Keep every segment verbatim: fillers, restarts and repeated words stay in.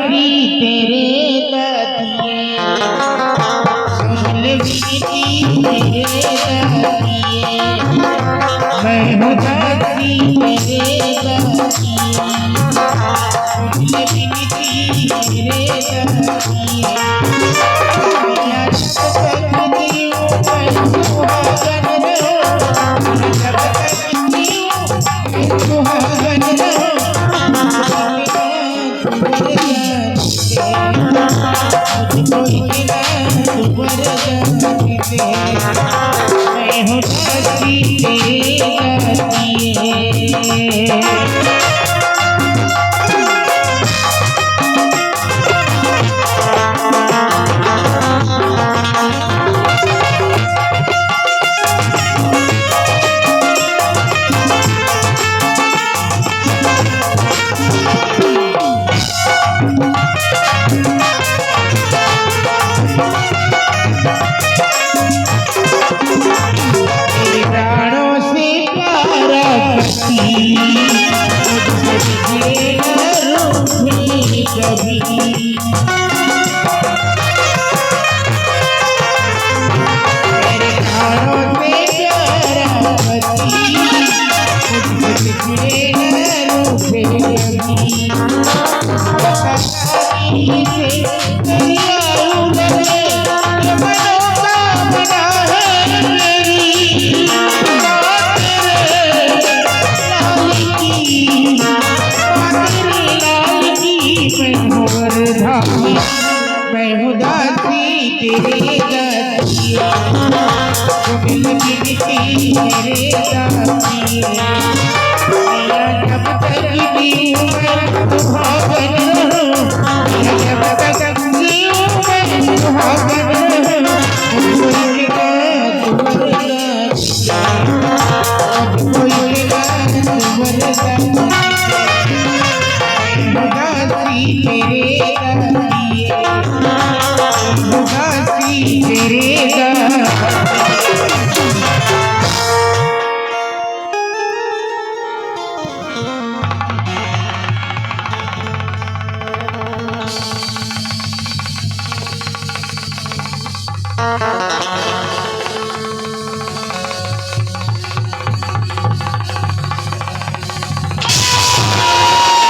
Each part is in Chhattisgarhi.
तेरे दतिये, सुन ले विनती तेरे दतिये, मैं हूँ दासी तेरे दतिये, सुन ले विनती तेरे दतिये। या जब तक जीऊँ मैं सुहागन रहूँ, जब तक जीऊँ मैं सुहागन रहूँ। प्राणों से प्यारा पति, मुझसे न रूठे कभी। मेरे प्राणों से प्यारा पति, मुझसे न रूठे कभी। मैं हूँ दासी तेरे दतिया, जो मिल मिलती तेरे दतिया। जब तक जीऊँ मैं सुहागन रहूँ, जब तक जीऊँ मैं सुहागन रहूँ। कोई ना, कोई ना, कोई ना, कोई ना। उदासी तेरे दतिये, उदासी तेरे दतिये।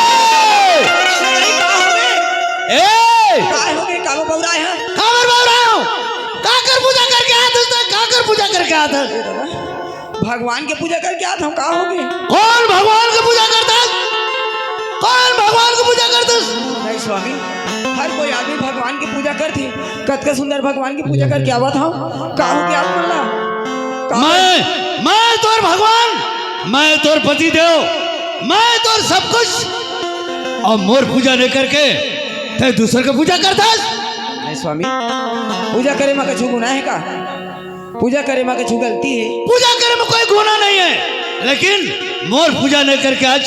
अरे, का होगे? ए! का होगे? काबर बउराय हस? काबर बउराय हँव? काकर पूजा करके आत हस? काकर पूजा करके आत हस? भगवान के पूजा करके आत हँव, का होगे? कोन भगवान के पूजा करथस? कोन भगवान के पूजा करथस? नहीं स्वामी, हर कोई आदमी भगवान के पूजा करथे। कतका सुंदर भगवान के पूजा करके आवत हँव। का होगे आप मन ला? का मैं, मैं तोर भगवान, मैं तोर पति देव, मैं तोर सब कुछ, अउ मोर पूजा नइ करके तैं दूसर के पूजा करथस? नहीं स्वामी, पूजा करे म कछु गुनाह हे का? पूजा करे म कछु गलती हे? पूजा करे म कोई गुनाह नहीं हे, लेकिन मोर पूजा नइ करके आज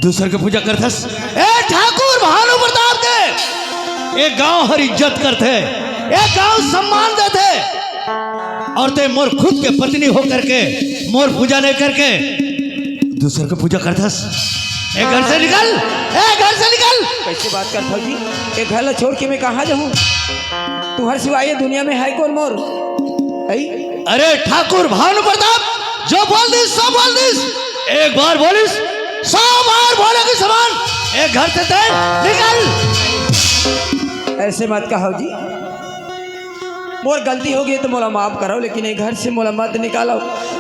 दूसर के पूजा करथस। ए ठाकुर भानु प्रताप के, ए गांव हर इज्जत करथे, ए गांव सम्मान देथे, अउ तैं मोर खुद के पत्नी हो करके मोर पूजा नइ करके दूसर के पूजा करथस। ए घर से निकल, ए घर से निकल। कइसे बात करथव जी? ए घर ला छोड़ के मैं कहाँ जाहूँ? तुम्हर सिवाय ये दुनिया में हे कोन मोर? अरे ठाकुर भानु प्रताप, जो बोल दिस, सो बोल दिस। एक बार बोलिस, सौ बार बोले के समान। ए घर से तैं निकल। अइसे मत कहव जी, मोर गलती होगे त मोला माफ करव, लेकिन ए घर से मोला मत निकालव।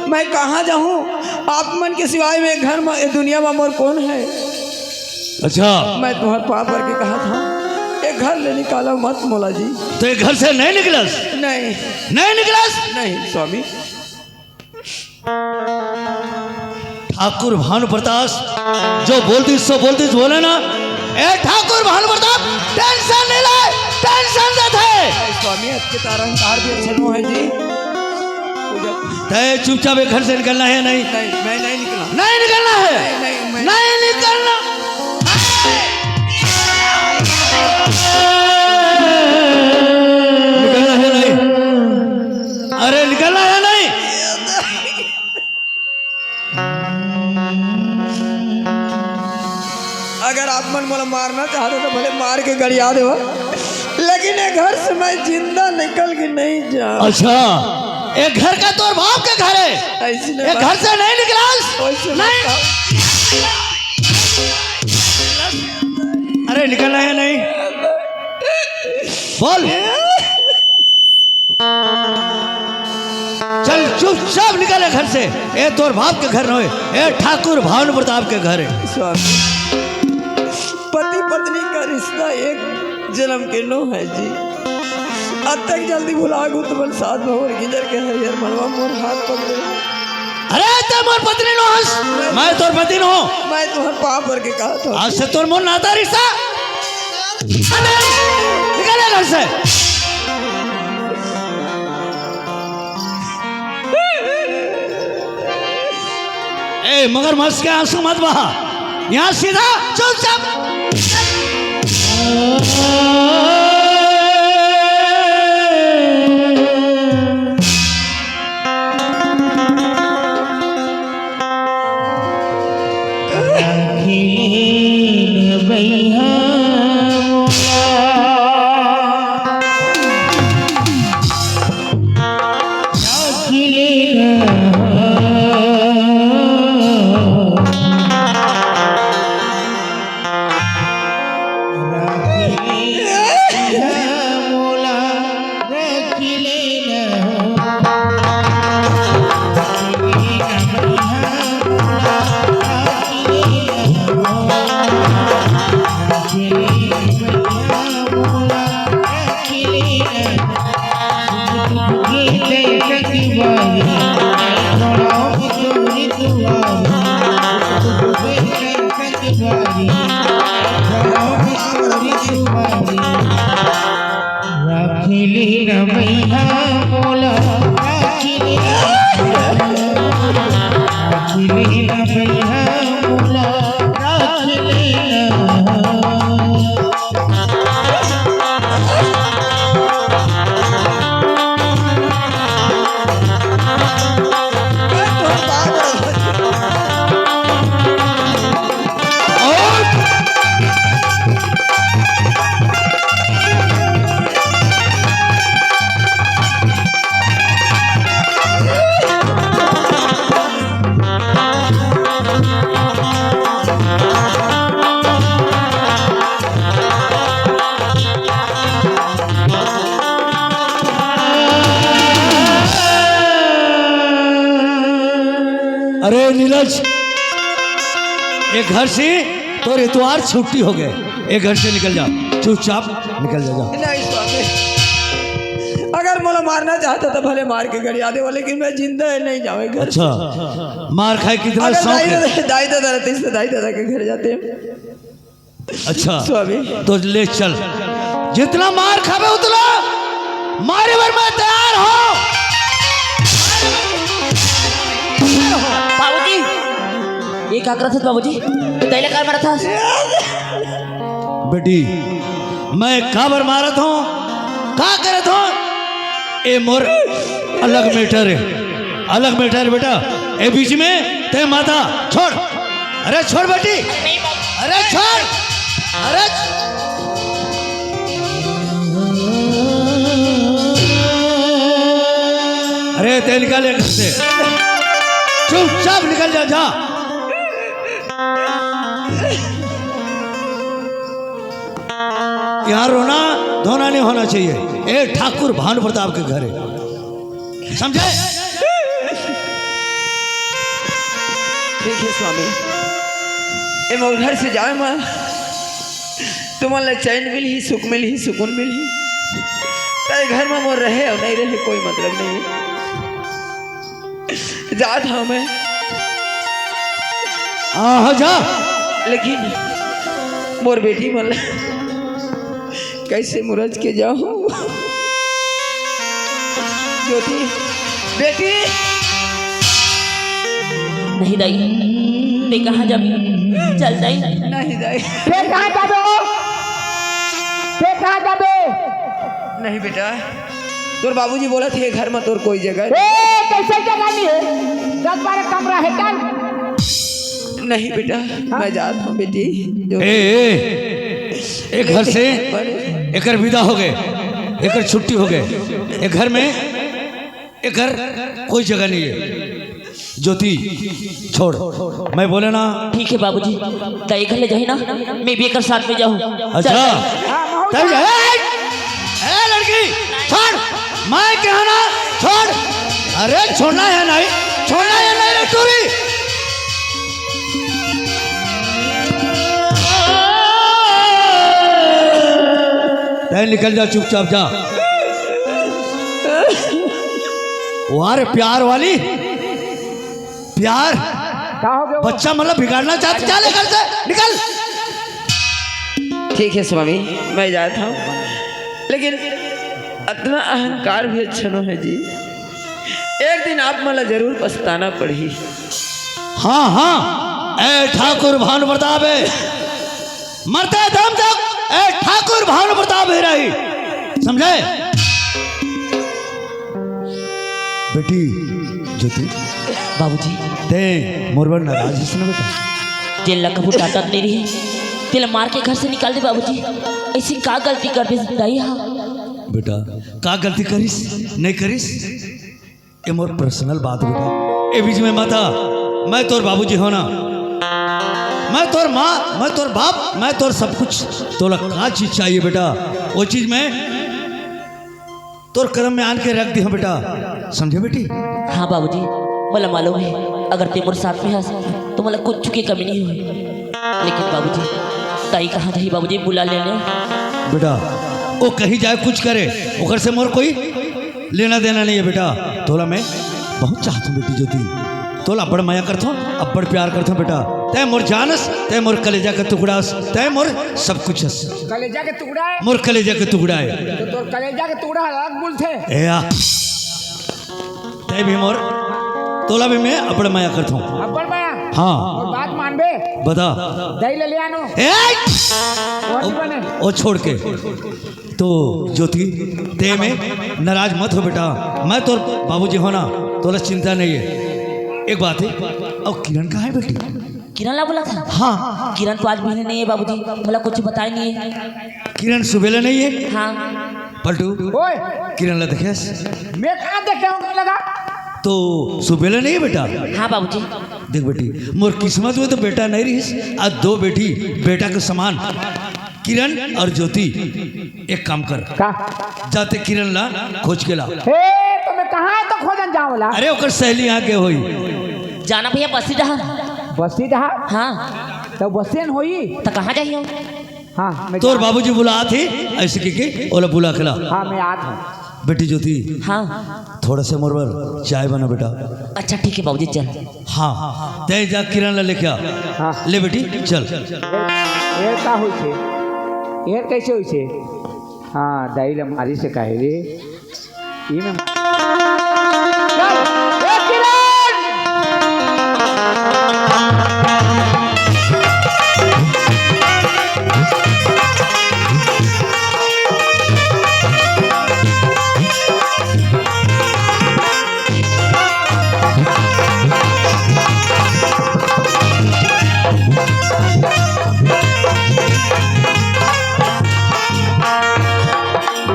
मैं कहाँ जाहूँ? आप मन के सिवाय में घर म, ए दुनिया म मोर कोन हे? अच्छा। मैं तुम्हर पाँव पर के कहत हँव, ए घर ले निकालव मत मोला जी। त ए घर से नहीं निकलस? नहीं। नहीं निकलस? नहीं स्वामी। ठाकुर भानु प्रताप, जो बोल दिस, सो बोल दिस, बोले ना। ए ठाकुर भानु प्रताप, tension नहीं ले, tension देथे। स्वामी, अतके तार अहंकार भी अच्छा नो हे जी। तैं चुपचाप ए घर से निकलना हे, नहीं? नहीं, मैं नहीं निकलना। नहीं निकलना हे? नहीं, नहीं, मैं नहीं निकलना। निकलना हे, नहीं? अरे निकलना हे, नहीं? अगर आप मन मोला मारना चाहत हो त भले मार के गरिया देवा, लेकिन ये घर से मैं जिंदा निकल के नहीं जाऊँ। अच्छा, ये घर का तोर बाप के घर है, ऐसे नहीं ये बात। घर से नहीं निकलास? वैसे मत नहीं। कहो। अरे निकलना है नहीं? बोल। चल चुपचाप निकल ये घर से। ये तोर बाप के घर नोहे, ये ठाकुर भानु प्रताप के घर है। स्वामी, पति पत्नी का रिश्ता एक जन्म के नो है जी। अतक जल्दी भुला गू तुमन सास बहू अउ गिंजर के हरियर मनवा मोर हाथ पकड़े। अरे ते मोर पत्नी नो हस, मैं तोर पति नो हूँ। मैं तुम्हार पाँव पर के कहा था। आज से तोर मोर नाता रिश्ता निकल ये घर से। ए, मगरमच्छ के आंसू मत बहा। यहाँ सीधा चुपचाप। अरे नीरज, ये घर से तोर इतवार छुट्टी हो गए, ये घर से निकल जा, चुपचाप निकल जा, जा। नहीं स्वामी, अगर मोला मारना चाहता तो भले मार के गरिया देवा, लेकिन मैं जिंदा है नहीं जावे घर से। अच्छा, मार खाए कितना अगर शौक दाई है। दादा, दाई दादा रहते तो दाई दादा के घर जाते। अच्छा, स्वामी। तो ले चल, जितना मार खाबे उतना मारे बर मैं तैयार हूँ। बाबूजी, ये का करत हस बाबूजी? तैले का मारत हस? बेटी, मैं काबर मारत हूँ, का करत हूँ, ए मोर अलग matter है, अलग matter है बेटा। ए बीच में ते माता छोड़, अरे छोड़ बेटी, अरे छोड़, अरे छ-, अरे ते निकल यहाँ से, चुपचाप निकल जा, जा। यहाँ रोना धोना नहीं होना चाहिए। ए ठाकुर भानु प्रताप के घर है, समझे? ठीक है स्वामी, ए मोर घर से जाए मा तुमन ला चैन मिलही, सुख मिलही, सुकून मिलही। तय घर में मोर रहे और नहीं रहे, कोई मतलब नहीं है। जात हूँ मैं। हाँ, हाँ, जा। लेकिन मोर बेटी मन ला कैसे मुरझ के जाऊं? ज्योति, बेटी। नहीं दाई, ते कहाँ जाबे? चल दाई। नहीं दाई। ते कहाँ जाबे हो? ते कहाँ जाबे? नहीं बेटा, तोर बाबूजी बोलत हे, घर में तोर कोई जगह ए, कैसे जगह नहीं है? दस बारह कमरा है क्या? नहीं बेटा, मैं जात हूँ बेटी। जो ए, ए, एक घर से एकर विदा हो गए, एकर छुट्टी हो गए। एक घर में एकर कोई जगह नहीं है। ज्योति, छोड़, मैं बोले ना। ठीक है बाबूजी, त एक घर ले जाही ना, मैं भी एकर साथ में जाहूँ। अच्छा, चल। तब जा, ए, ए, लड़की, छोड़, मैं कहा ना, छोड़। अरे छोड़ना है नहीं, छोड़ना है नहीं रे टूरी। तय निकल जा, चुपचाप जा। वाह रे प्यार वाली, प्यार। का हो गया? बच्चा मतलब बिगाड़ना चाहते क्या ले घर से? निकल। ठीक है स्वामी, मैं जाता हूँ, लेकिन इतना अहंकार भी अच्छा नो है जी। एक दिन आप मला जरूर पछताना पड़ही। हाँ, हाँ, ए ठाकुर भानु प्रताप है, मरते दम तक ए ठाकुर भानु प्रताप ही रही, समझे? बेटी ज्योति, बाबूजी। ते मोर बर नाराज हस ना बेटा? जेन ला कभू डांटत नहीं रही, तेला मार के घर से निकाल दे बाबूजी। ऐसी का गलती कर दे दाई हा? बेटा, का गलती करिस, नहीं करिस? ये मोर पर्सनल बात बेटा, ये बीच में मत आ। मैं तोर बाबूजी हो ना, मैं तोर माँ, मैं तोर बाप, मैं तोर सब कुछ। तोला का चीज चाहिए बेटा, वो चीज मैं तोर कदम में आन के रख दी हूँ बेटा, समझे बेटी? हाँ बाबूजी, मोला मालूम है, अगर ते मोर साथ में हस, तो मोला कुछ की कमी नहीं होही। लेकिन बाबूजी, ताई कहाँ जाही बाबूजी, बुला लेने। बेटा, वो कहीं जाए कुछ करे, ओकर से मोर कोई लेना देना नहीं है बेटा। तोला मैं बहुत चाहत हूँ बेटी ज्योति, तोला अब्बड़ मया करथो, अब्बड़ प्यार करथो बेटा। तै मोर जान अस, तै मोर कलेजा के टुकड़ा अस, तै मोर सब कुछ अस। कलेजा के टुकड़ा है? मोर कलेजा के टुकड़ा है। तो तोर कलेजा के टुकड़ा अलग बोलथे। ए आ। तै भी मोर, तोला भी मैं अब्बड़ मया करथो। अब्बड़ मया? हाँ। और बात मानबे? बता। दही ले ले आनो। ए! वो नहीं बने। वो छोड़ के। तो ज्योति, ते में नाराज मत हो बेटा, मैं तोर बाबूजी हो ना, तोला चिंता नहीं है। एक बात है, और किरण कहाँ है बेटी? किरण ला बोला था? हाँ। किरण तो आज भी नहीं है बाबूजी, मोला कुछ बताए नहीं है। किरण सुबेला नहीं है? हाँ। पलटू, ओए! किरण ला देखेस? मैं कहाँ देखे हूँ लगा? तो सुबेला नहीं है बेटा? हाँ बाबूजी। देख बेटी, मोर किस्मत में तो बेटा नहीं रहिस, आज दो बेटी बेटा के समान। किरण और ज्योति, एक काम कर। का? जाते किरण ला खोज के ला। हे, तो मैं कहाँ तो खोजन जाऊँ ला? अरे ओकर सहेली यहाँ के होई। जाना भैया बस्ती डहर। बस्ती डहर? हाँ। तो बस्ती में होई? तो कहाँ जाही हो? हाँ, मैं तोर जा- बाबूजी बुलात हे, ऐसे कह के ओला बुला के ला। हाँ, मैं आत हूँ। बेटी ज्योति, हाँ। थोड़ा से मोर बर चाय बना बेटा। अच्छा ठीक है बाबूजी, चल। हाँ, तै जा किरण ला लेके आ। हाँ। ले बेटी, चल। एहर का होइसे? एहर कैसे होइसे? हाँ, दाई ला मारी से काहे रे? ई में चल, ए किरण!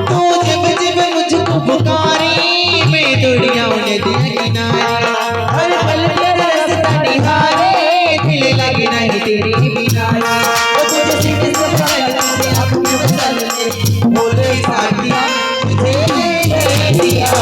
तू जब जब मुझको पुकारे, मैं दौड़ आऊं नदिया किनारे। हर पल तेरा रास्ता निहारे, दिल लगे नहीं तेरे बिना। वो तुझे सिर्फ सफाई से अपने बदल में बोले साथिया, तुझे ले लिया।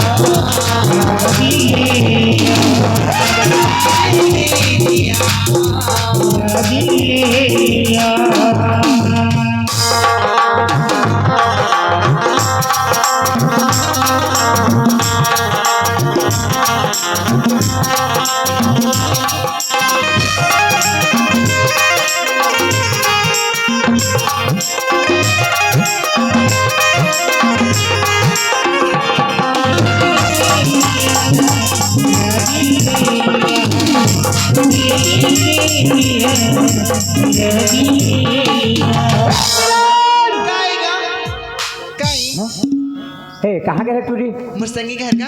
हे, कहाँ गे रे टूरी? मोर संगी घर गा।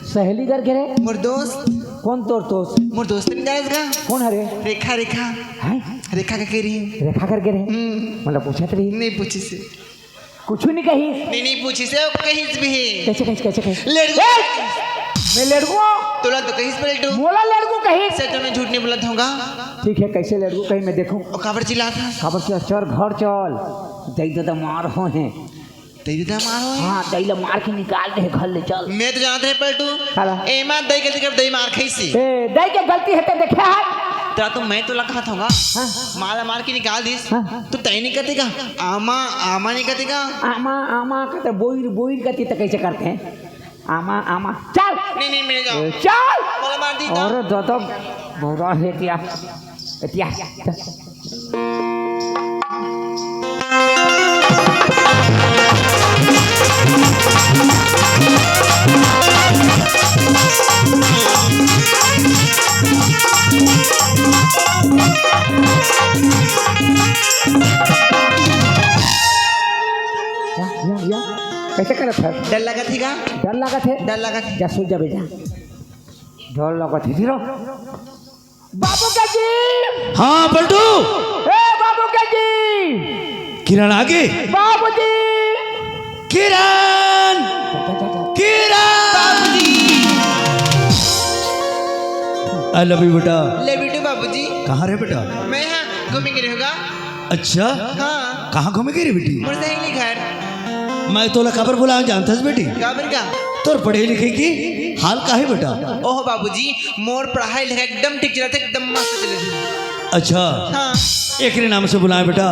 सहेली घर गे रे? मोर दोस्त। कोन तोर दोस्त? मोर दोस्त नहीं जाएगा। कोन हरे? रेखा, रेखा। हैं? रेखा का कह रही हूँ। रेखा करके रहे? हम्म। मतलब पूछत रही? नहीं पूछी से। कुछ नहीं कही? नहीं, नहीं पूछी से, वो कहीं भी। कैसे, कैसे, कैसे, कैसे? लड़को। ए! मैं लड़को? तोला तो कहीं से लड़को। मोला लड़को कहीं? से तो मैं झूठ नहीं बोलत होगा। ठीक है, कैसे लड़को कहीं मैं देखूं। वो काबर चिल्लात हस? काबर चिल्लात हस? चल, घर चल। दई ददा मार हो हैं। दई ददा मार हो हैं? हाँ, दई ला मार के निकाल दे, घर ले चल। मैं तो जानत रहे पलटू। काला? एमा दई गलती कर, दई मार खाई सी। ए, दई के गलती है ते देखे है? तेरा तो मैं तो लगा था होगा। हाँ। माला मार के निकाल दिस। हाँ। तो तय नहीं करते का? आमा, आमा नहीं करते का? आमा, आमा कहते बोईर, बोईर कहती तो कैसे करते हैं? आमा, आमा। चल। नहीं, नहीं, मिल जाओ। ए, चल। माला मार दी तो। अरे दादा, बुरा है क्या? क्या? या, या, या। कैसे करत है? डर लगत ही का? डर लगत है? डर लगत है। जा, सो जा बेटा। डर लगत है। जीरो। बाबू के जी। हाँ, पलटू। ए, बाबू के जी। किरण आगे। बाबूजी। किरण। जा, जा, जा, जा। किरण। I love you बेटा। Love you too बाबूजी। कहाँ रहे बेटा? मैं यहाँ घूमे के रहूँगा। अच्छा। हाँ। कहाँ घूमे के रहे बेटी? मोर सहेली घर। मैं तोला काबर बुलाया जानत हस बेटी? काबर का? तोर पढ़े लिखे की हाल का है बेटा? ओहो बाबूजी, मोर पढ़ाई लिखाई एकदम ठीक चलत हे, एकदम मस्त चलत हे। अच्छा। हाँ। एकरे नाम से बुलाए बेटा।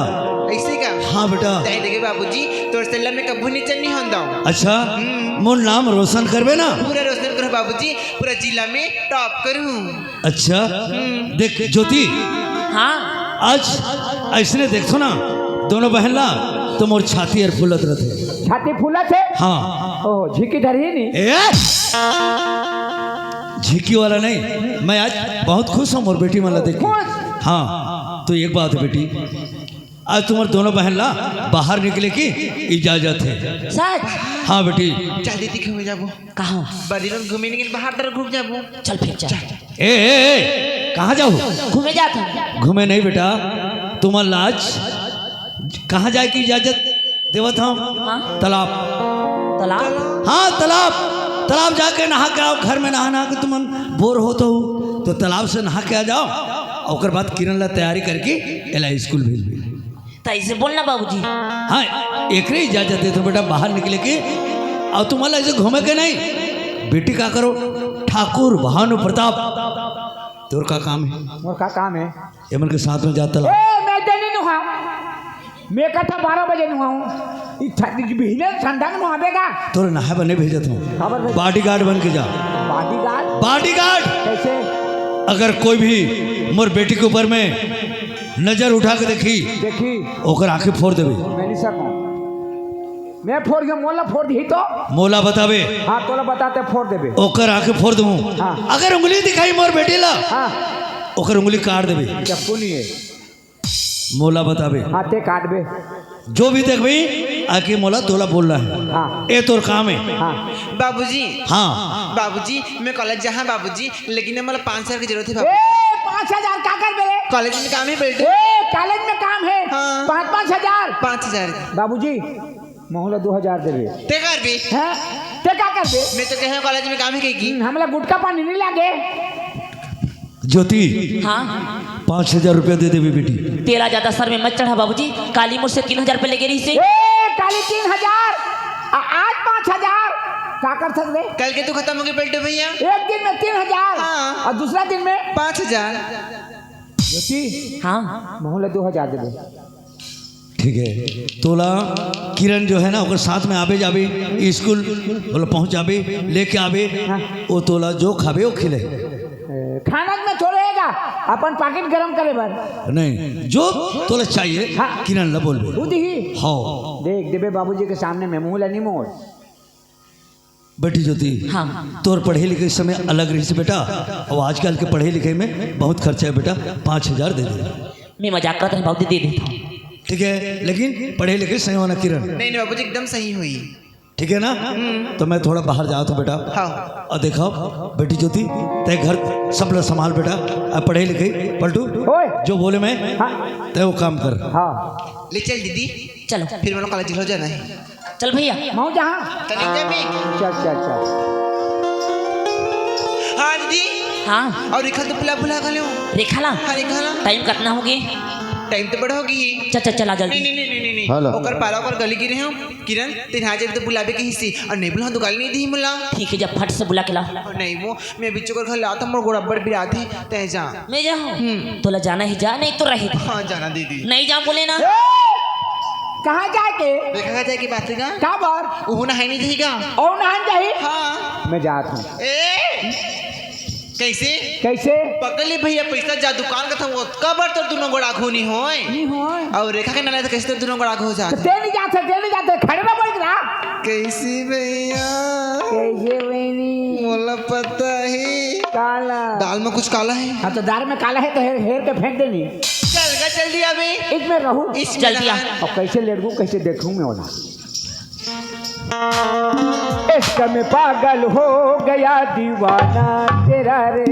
ऐसे का? हाँ बेटा। तय देखे बाबूजी, तोर से लम्बे कभू नीचे नहीं होन दो। अच्छा। हम्म। मोर नाम रोशन करबे ना? पूरा रोशन करो बाबूजी, पूरा जिला में top करूँ। अच्छा। हम्म। देख ज्योति। हाँ। आज ऐसने देखथो ना, दोनों बहन ला, तो मोर छाती हर फूलत रथे। छाती फूलत हे? हाँ। ओहो, झिकी धरही नी। ए? झिकी वाला नहीं, मैं आज बहुत खुश हूँ मोर बेटी मन ला देख के। खुश? हाँ, तो एक बात है बेटी, आज तुम्हार दोनों बहन ला बाहर निकले की इजाजत है। सच? हाँ बेटी। चल दीदी, घूमे जाबो। कहाँ? बड़ी लोग घूमे नहीं, बाहर तरफ घूम जाबो। चल फिर चल। ए, ए, ए, कहाँ जाहू? घूमे जात हूँ। घूमे नहीं बेटा, तुम्हार ला आज कहाँ जाए की इजाजत देवत हूँ? हाँ। तालाब। तालाब? हाँ, तालाब। तालाब जाके नहा के आओ, घर में नहा नहा के तुमन बोर होत हो, तो तालाब से नहा के आ जाओ। ओकर बाद किरण ला तैयारी करके एला स्कूल भेज दे। त ऐसे बोलना बाबूजी। हाँ, एकरे इजाजत दे तो बेटा बाहर निकले के, और तुम्हारा ऐसे घूमे के नहीं। बेटी का करो, ठाकुर भानु प्रताप, तोर का काम है? मोर का काम है? एमन के साथ में जाता ला। ए, मैं देनी नुहा। मैं कथा बारह बजे नुहाऊं। ई ठ-, ई बिहने ठंडा में नुहाबे का? तोर नहाए बने भेजत हूँ। काबर भेज? Bodyguard बन के जा। Bodyguard? Bodyguard। कैसे? अगर कोई भी मोर बेटी के ऊपर में नजर उठा के देखी, देखी। ओकर आंखें फोड़ देबे। मैं नहीं सकूं। मैं फोड़ के मोला फोड़ दी तो? मोला बताबे। हाँ, तोला बताते फोड़ देबे। ओकर आंखें फोड़ दूं। हाँ। अगर उंगली दिखाई मोर बेटी ला, हाँ। ओकर उंगली काट देबे। चप्पू नहीं है। मोला बताबे। हाँ, ते काटबे। जो भी देखबे, आके मोला तोला बोलना है। हाँ। ए तोर काम है। हाँ। बाबूजी। हाँ। बाबूजी, मैं कॉलेज जहाँ बाबूजी, लेकिन मोला पाँच हजार की जरूरत है बाबू। ए, पाँच हजार का करबे रे? कॉलेज में काम है बेटे। ए, कॉलेज में काम है। हाँ। पाँच, पाँच हजार। पाँच हजार। बाबूजी, महूला दो हजार देबे। ते करबे? हैं? ते का करबे? मैं तो कहे कॉलेज में काम है कहीं की। हम्म, हमला गुटखा पानी नहीं लागे। ज्योति, हाँ। पाँच हजार रुपया दे देबे बेटी। तेला ज्यादा सर में मत चढ़ा बाबूजी, काली मुझसे तीन हजार रुपया लेके रही से। ए, काली तीन हजार, आ, आज पाँच हजार, का कर सकबे? कल के तो खत्म हो गए पलटू भैया। एक दिन में तीन हजार, हाँ। और दूसरा दिन में? पाँच हजार। ज्योति, हाँ। महूला दो हजार देबे। ठीक है, तोला किरण जो है ना, ओकर साथ में आबे जाबे, स्कूल बोला पहुंच जाबे, लेके आबे, हाँ। वो तोला जो खाबे वो खिले। ए, खाना में थोड़े हैगा, अपन पाकिट गरम करे बर। नहीं, जो तोला चाहिए, हाँ। किरण ला बोलबे। खुद ही? हाँ। देख देबे बाबूजी के सामने में मुंह ला नहीं मोड़। बेटी ज्योति, हाँ। तोर पढ़े लिखे समय अलग रहिस बेटा, और आजकल के पढ़े लिखे में बहुत खर्चा है बेटा, पाँच हजार दे दे। मैं मजाक करत हूँ बाबूजी, दे देता हूँ। ठीक है, लेकिन पढ़े लिखे सही होना किरण। नहीं, नहीं बाबूजी, एकदम सही हुई। ठीक है ना? तो मैं थोड़ा बाहर जात हूँ बेटा। हाँ। और देखो बेटी ज्योति, तय घर सब ला संभाल बेटा। अब पढ़े लिखे पलटू, ओए। जो बोले मैं, हाँ। तय वो काम कर। हाँ। ले चल दीदी, चलो। फिर मोला कॉलेज हो जाना है। चल भैया। मऊ जहाँ। तो नहीं जाबे। चल, चल, चल। हाँ दीदी। हाँ। और रेखा तो बुला, बुला कर ले। रेखा ला? हाँ, रेखा ला। टाइम कितना हो गया? टाइम तो बड़ा हो गई है। चल, चल, चला जल्दी। नहीं, नहीं, नहीं, नहीं, नहीं, नहीं। हेलो। ओकर पारा ओकर गली गिरे हैं। किरण, तेन आज तो बुलाबे कही सी, और नहीं बुला तो गाली नहीं दी मोला। ठीक है, जब फट से बुला के ला। और नहीं वो, मैं बिच्चू कर घर लात हूँ, मोर गोड़ अब्बड़ पिरात हे, तय जा। मैं जाऊँ? हम्म। तोला जाना ही जा, नहीं तो रही। हाँ, जाना दीदी। नहीं जाऊँ बोले ना। ए! कहाँ जाके? देखा का जाके बात का? का बार? उहू नहाए नहीं जाएगा। और नहान जाही? हाँ। मैं जात हूँ। ए! कैसे? कैसे? पकड़ ले भैया, पैसा जा दुकान का था, वो कबर तो दोनों गोड़ा घूनी होए। नहीं होए। और रेखा के नाले तो कैसे तो दोनों गोड़ा घू जात? तो ते नहीं जाते, ते नहीं जाते, खड़े में बैठ रहा। कैसे भैया? कैसे बहनी? मोला पता है। काला। दाल में कुछ काला है? हाँ, तो दाल में काला है तो हेर, हेर के फेंक देनी। चल गा जल्दी अभी। इसमें रहू। इसमें जल्दी आ। नहा। और कैसे लेड़गू, कैसे देखूं मैं वाला? इश्क में पागल हो गया दीवाना तेरा रे,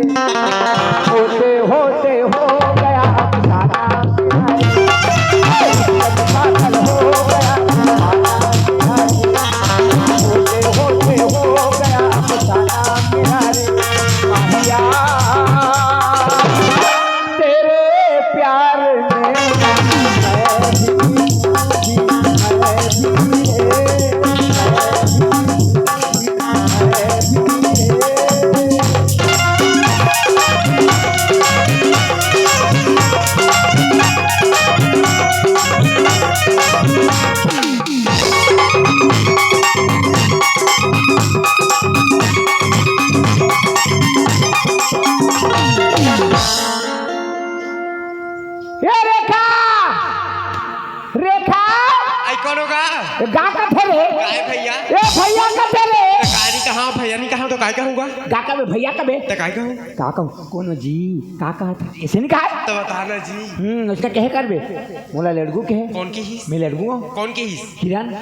होते होते हो गया अफसाना तेरा रे। इश्क में पागल हो गया दीवाना तेरा रे, होते होते हो गया अफसाना तेरा रे। माहिया तेरे प्यार में मैं भी, मैं भी, मैं भी, मैं भी। ए रेखा, रेखा। आई कौन होगा? ए, गा का थे रे? काय भैया? ए भैया का थे रे? त काय नहीं कहा भैया, नहीं कहा तो काय कहूँगा? गा का बे भैया का बे? त काय कहूँ? का कहूँ? कौन हो जी? का कहा था? ऐसे नहीं कहा? तो बता ना जी। हम्म, उसका कहे कर बे। मोला लड़गू के है। कौन की हिस? मैं लड़गू हूँ। कौन की हिस? किरण।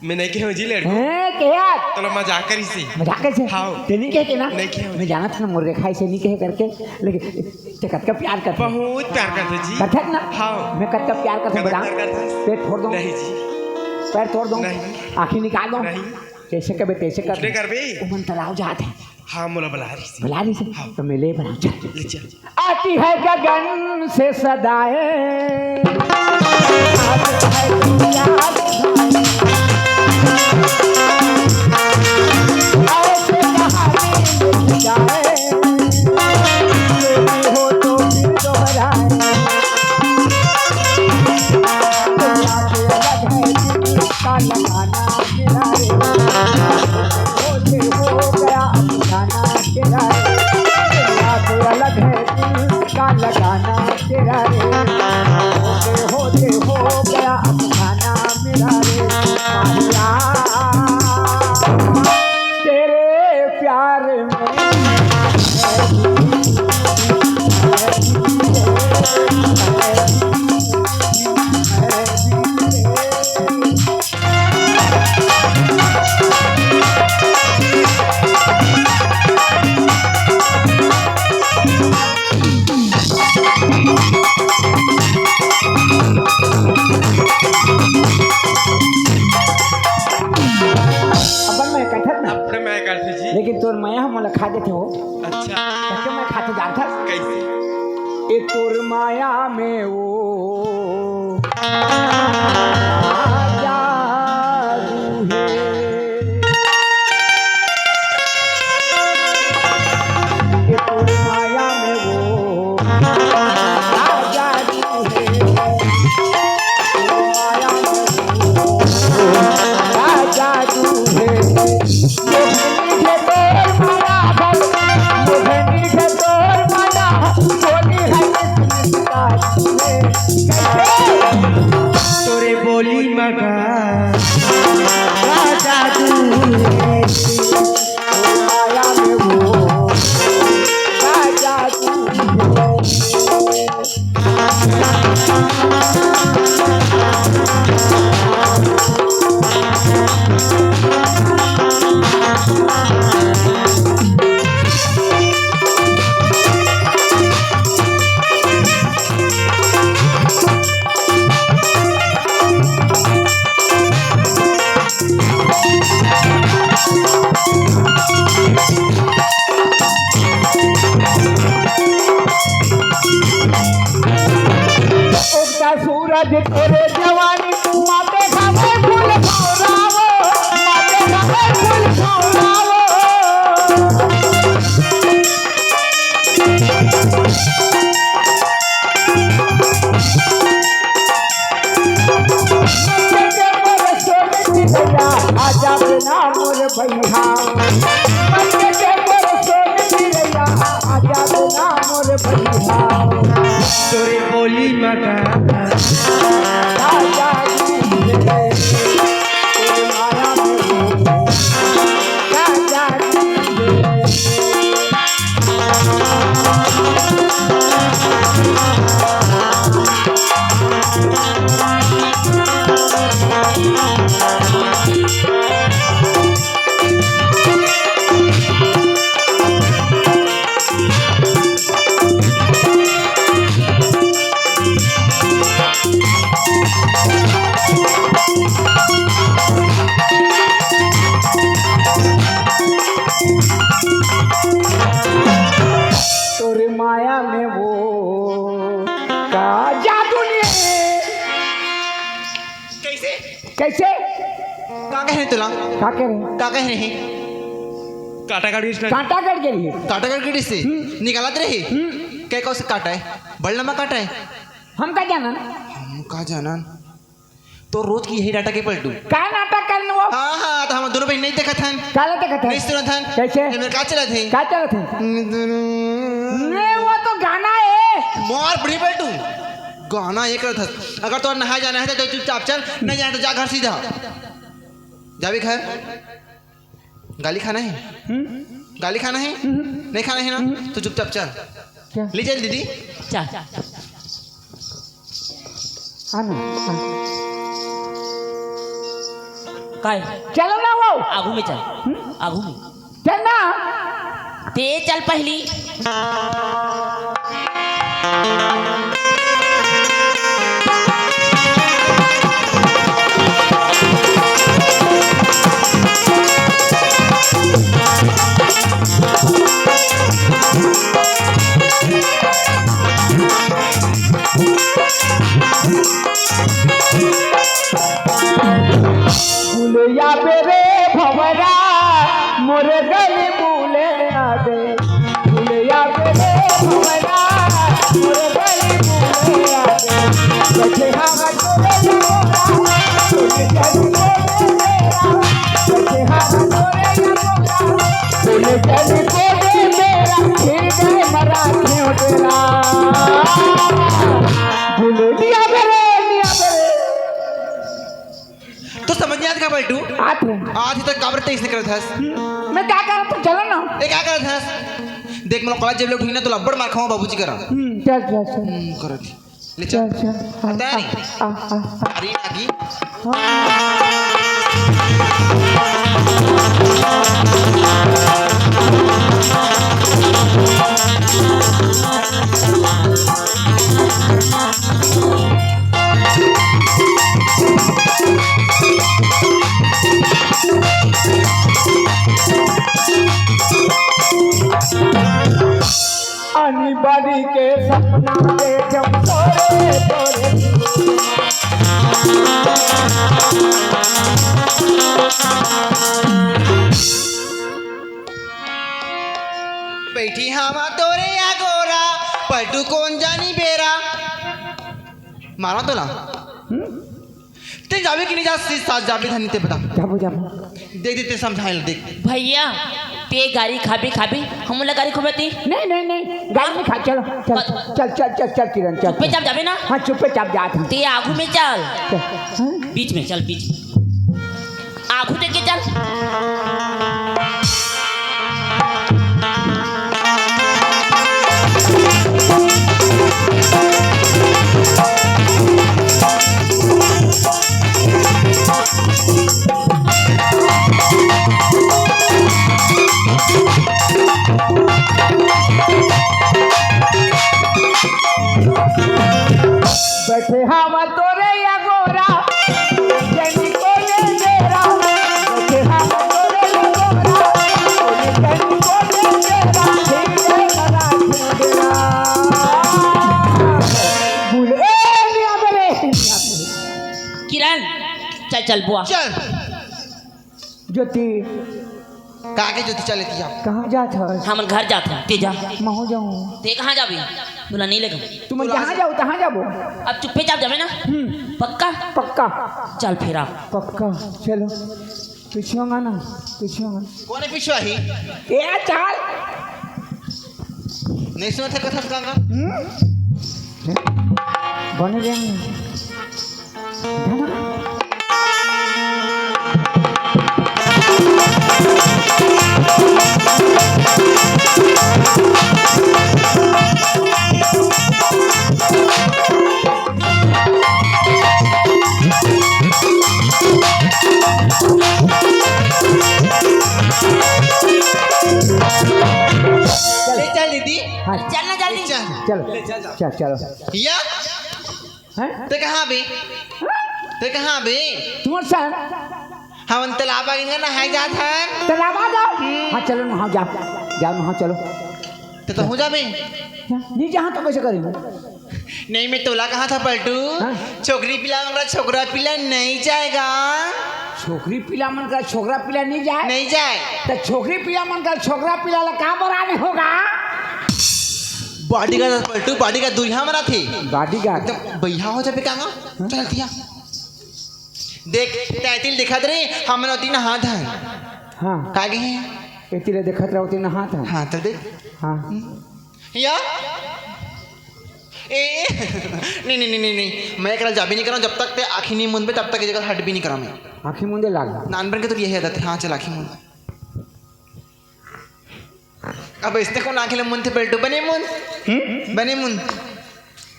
मैं नहीं कहूँ जी लड़गू। हैं, कहे यार। तो लो मजाक करी से। मजाक कैसे? हाँ। ते नहीं कहे के ना? नहीं कहे। मैं जाना था ना मोर रेखा ऐसे नहीं कहे करके, लेकिन ते कतका प्यार करते। बहुत प्यार करते जी। करते ना? हाँ। मैं कतका प्यार करते कतका बता। प्यार करते? पेट फोड़ दो। नहीं जी। पैर तोड़ दो। नहीं। आँखी निकाल दो। नहीं। जैसे कबे तैसे कर उठने दो। कर बे। वो मन तलाव जाते हैं। हाँ, मोला बुला रही से। बुला रही से? हाँ। तो मैं ले बना, चल। ले चल। आती है गगन से सदाएं, आती है दुनिया से। ऐसे कहानी लिख जाए, प्रेमी हो तो फिर दोहराए। दुनिया से अलग है दिल का लगाना मेरा रे। होते हो गया अफसाना तेरा रे, दुनिया से अलग है दिल का लगाना तेरा रे, होते होते हो गया अफसाना मेरा रे, माहिया तेरे प्यार में। अपन मैं कथत ना। अपने मैं करते जी। लेकिन तोर मया हम मोला खा देते हो। अच्छा। कच्चे मैं खाते जानता। कैसे? ए तोर माया में वो जादू है। ए तोर माया में वो जादू है। माया में वो जादू है। तोरे बोली में तोरे जवानी माते खावे फूल खौरावो, माते खावे फूल खौरावो। आजा बिना मोर भैया, आजा बिना मोर भैया। तोरे बोली मका राजा जी रे, तोरे माया में राजा जी रे। तोर माया में वो का जादू नहीं है। कैसे? कैसे? का कहे रहे तुला? का कहे रहे? का कहे रहे? कांटा काट के इसने कांटा काट के रही। कांटा काट के इससे हम्म। निकालत रही। हम्म। क्या कौन से काटा है? बड़ लंबा काटा है। हम का जानन? हम का जानन? तो रोज की यही डाटा के पलटू। का नाटक करन वो? हाँ, हाँ, तो हम दोनों बहन नहीं देखत हन। काला देखत हन? नहीं सुनत हन? कैसे? ये मेरे का चलत है? का चलत है? ने, वो तो गाना है। मार बड़ी पलटू। गाना ये करत हस। अगर तो नहाए जाना है तो चुपचाप चल, नहीं जाना तो जा घर सीधा। जाबे घर। गाली खाना है? हम्म? गाली खाना है? हम्म। नहीं खाना है ना? हम्म। तो चुपचाप चल। क्या? ले चल दीदी। चल। आना, आना। काय? चलो ना वो। आगू में चल। हम्म? आगू में। चल ना। ते चल पहली। बुले आबे रे भंवरा, मोर गली बुले आबे। बुले आबे रे भंवरा, मोर गली बुले आबे। बैठे हवा तोरे मोरा, तोरे गली बुले मेरा। बैठे हवा तोरे मोरा, तोरे गली बुले मेरा। फिर गए मरा क्यों तेरा? बुले दिया मेरे, दिया मेरे। तो समझ नहीं आत का पलटू? आत है। आज ही तक काबर तेईस नहीं करत हस। मैं क्या करत हूँ? चलो ना। ये क्या करत हस? देख, मोला कॉलेज जब ले उठही ना, तो लब्बड़ मार खाऊं बाबूजी करा। हम्म, चल, चल, चल। हम्म, करत ही। ले चल। चल, चल। आ, आता है नहीं? आ, आ, आ, आ। अरे, आगी। आनी बानी के सपना देखम तोरे तोरे। बैठी हवा तोरे अगोरा, पलटू कोन जानी बेरा। मारा तोला। हम्म? ते जाबे कि नहीं जा, सी साथ जाबे धनी ते बता। जाबो, जाबो। देख, देख, ते समझाए ल, देख। भैया, ते गारी खाबे, खाबे, हमन ला गारी खुबे ते। नहीं, नहीं, नहीं, गारी नहीं खा, चलो, चल, बस। चल, चल, चल, चल, किरण, चल। चुप्पे चाप जाबे ना? हाँ, चुप्पे चाप जात हूँ। ते आगू में चल। चल। हाँ? बीच में चल, बीच में। आगू देख के चल। बैठे हवा तोरे अगोरा, जनी कोने मेरा। बैठे हवा तोरे चल बुआ। चल। ज्योति। का के ज्योति चले तिया? कहाँ जात हस? हमन घर जात हन, ते जा। महूँ जाऊँ। ते कहाँ जाबे? तोला नहीं लेगम। तुमन जहाँ जाओ, तहाँ जाबो। अब चुप्पे चाप जाबे ना? हम्म। पक्का? पक्का। चल फिर आ। पक्का। चलो। पीछे होगा ना, पीछे होगा। कोन हे पीछे ही? ए, चल। नहीं सुनत हे कथा काका? हम्म? बने रहेंगे। ले चल दीदी। हाँ। चल ना जल्दी। चल। चलो। ले चल, चल। चल, चलो। या? हैं? ते कहाँ बे? ते कहाँ बे? तुम्हारे साथ। हमन तालाब आ गए ना, नहाए जात हन। तालाब आ जाओ। हम्म। हाँ, चलो नहाओ, जाओ। जाओ नहाओ, चलो। ते तो हो जाबे। क्या? नहीं जहाँ तो कैसे करेंगे? नहीं, मैं तोला कहा था पलटू। हाँ? छोकरी पिला मन करा छोकरा पिला नहीं जाएगा। छोकरी पिला मन करा छोकरा पिला नहीं जाए? नहीं जाए। तो छोकरी पिला मन करा छोकरा पिला ला का बराने होगा? बॉडीगार्ड पलटू, बॉडीगार्ड दुल्हा मना थे। बॉडीगार्ड। एकदम बइहा हो जाबे का ना? हाँ? चल दिया। देख, तैतिल दिखत रही, हमन ओती नहात हन। हाँ। का गे हे? एती ले देखत रहो, ओती नहात हन। हाँ, तो देख। हाँ। या? ए, नहीं, नहीं, नहीं, नहीं, नहीं। मैं एकरा जाबे नहीं करा, जब तक ते आँखी नहीं मुंदबे, तब तक ये जगह हट भी नहीं करा मैं। आँखी मुंदे लाग। नानपन के तो यही आदत है। हाँ, चल आँखी मुंद। अब इसने कौन आँखी ले मुंद थे पलटू? बने मुंद। हम्म? बने मुंद।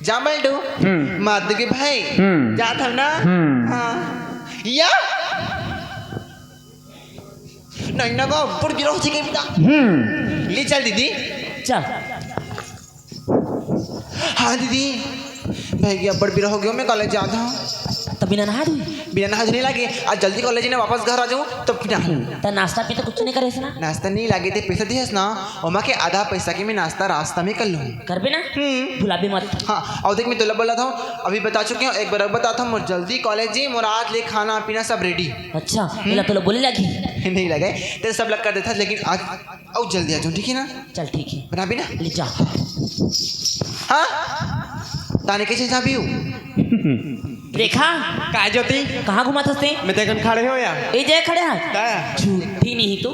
जा पलटू। हम्म। मार देगे भाई। हम्म। जात हव ना? हम्म। हाँ। या? नहीं ना, वो ऊपर गिरा हो जाएगा बेटा। हम्म। ले चल दीदी। चल। हाँ दीदी, भाई के अब्बड़ बेरा हो गयो, मैं कॉलेज जात हूँ। त बिना नहा धोई? बिना नहा धोई नहीं लागे, आज जल्दी कॉलेज ने वापस घर आ जाऊँ, तब नहा लूँ। त नाश्ता पीता कुछ नहीं करे ना? नाश्ता नहीं लागे, ते पैसा दिहस ना, ओमा के आधा पैसा के मैं नाश्ता रास्ता में कर लूँ। करबे ना? हम्म। भुलाबे मत। हाँ, और देख मैं तोला बोला था, अभी बता चुके हूँ, एक बार अब बता था, मोर जल्दी कॉलेज जी, मोर आज ले खाना पीना सब रेडी। अच्छा, हम्म। एला तोला बोले लगी? नहीं लगे, तेरे सब लग कर देता, लेकिन आज अउ जल्दी आ जाऊँ, ठीक है ना? चल, ठीक है। बनाबे ना? ले जा। हाँ? ताने कैसे जाबे हो? रेखा। का ज्योति? कहाँ घुमात हस ते? मैं देखन खड़े हो या? ए जय खड़े हाथ। का? झूठी नहीं तो।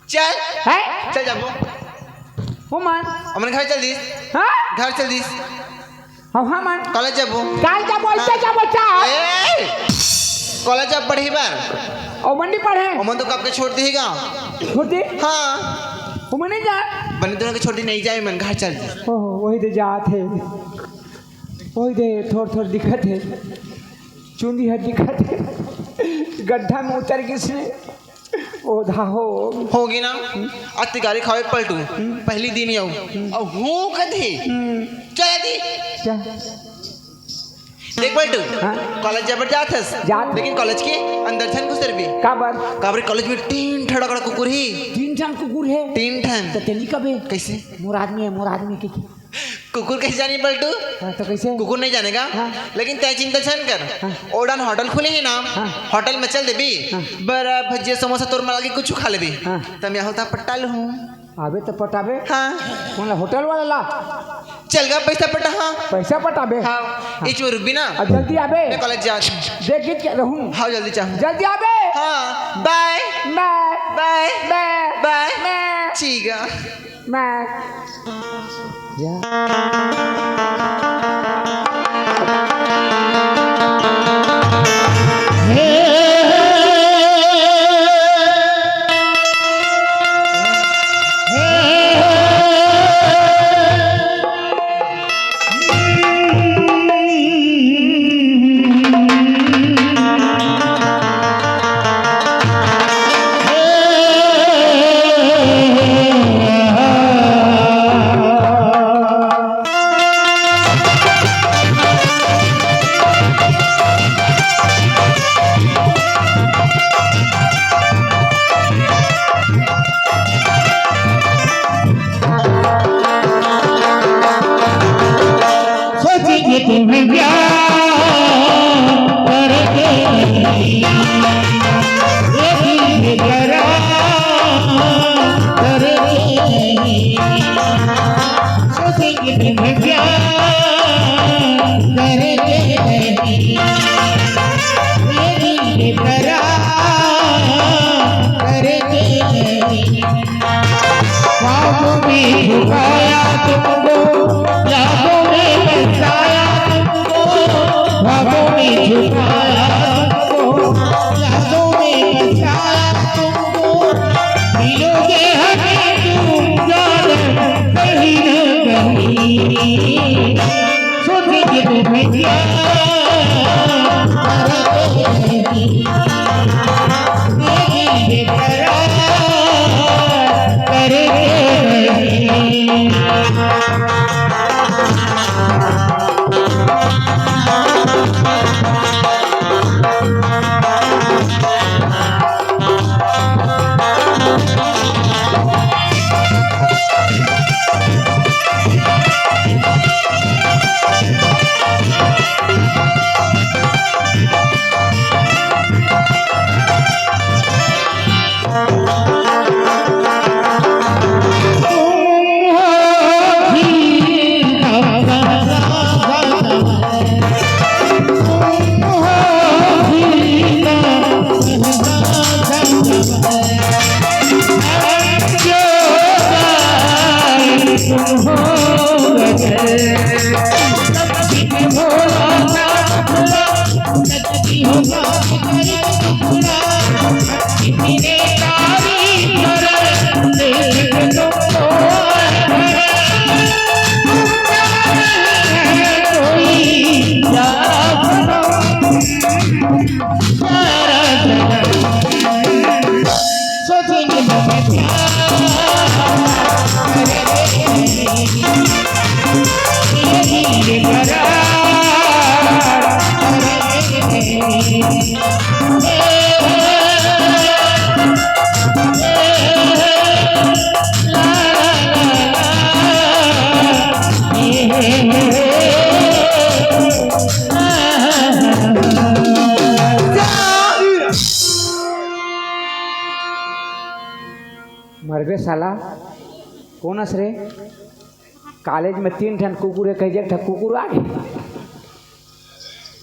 चल। हैं? चल जाबो। ओ मन। हमन घर चल दिस। हाँ? घर चल दिस। हाँ, हाँ, मन। कॉलेज जाबो। काल जाबो, अइसे हाँ। जाबो, चल। ए, कॉलेज जाब पढ़ही बर। ओ मन नहीं पढ़े। ओमन तो कब के छोड़ दिही गा। छोड़ दे। हाँ। ओ मन नहीं जा। बने दोनों के छोड़ दी नहीं जाए मन, घर चल। ओहो, वही दे जात हे। वही दे थोर थोर दिखत हे। चुंदी ह दिखत हे। गड्ढा में उतर गिस रे। ओधा हो। होगे ना, अति गारी खावे पलटू, पहली दिन ही आऊ, अउ हूँ कथे, हम्म। चल दी। क्या? देख पलटू, हाँ? कॉलेज जाबर जात हस, जात। लेकिन कॉलेज के अंदर झन घुसरबे। काबर? काबर कॉलेज में तीन ठन अकड़ा कुकुर हे। तीन ठन कुकुर हे? तीन ठन। त तेली कबे? कैसे? मोर आदमी हे, मोर आदमी के। कुकुर कैसे जानी पलटू? हाँ, तो कैसे? कुकुर नहीं जानेगा, हाँ। लेकिन तय चिंता झन कर। हाँ। ओडन होटल खुले हे ना, हाँ। होटल में चल देबे। हाँ। बरा, भजिया, समोसा तोर मन लागे कुछ खा लेबे। हाँ। त मैं होता पट्टा लूँ। आबे तो पटाबे। हाँ। कौन ला होटल वाला ला? चल गा पैसा पटा, हाँ। पैसा पटाबे? हाँ। हाँ। इच में रुकबे ना। अब जल्दी आबे। मैं कॉलेज जा। देख के क्या रहूँ? हाँ, जल्दी जा। जल्दी आबे। हाँ, बाय। बाय। बाय। बाय। बाय। बाय। ठीक है। मैं ये दिल के करार करके नहीं, ख्वाबों में छुपाया तुमको, यादों में बसाया तुमको, ख्वाबों में छुपाया तुमको, यादों में बसाया तुमको। मिलोगे हमें तुम जानम कहीं न कहीं। सोचेंगे तुम्हें क्या करेंगे, बेकरार करेंगे। मरबे साला, कोन अस रे? कॉलेज में तीन ठन कुकुर हे, कहि एक ठन कुकुर आ गे।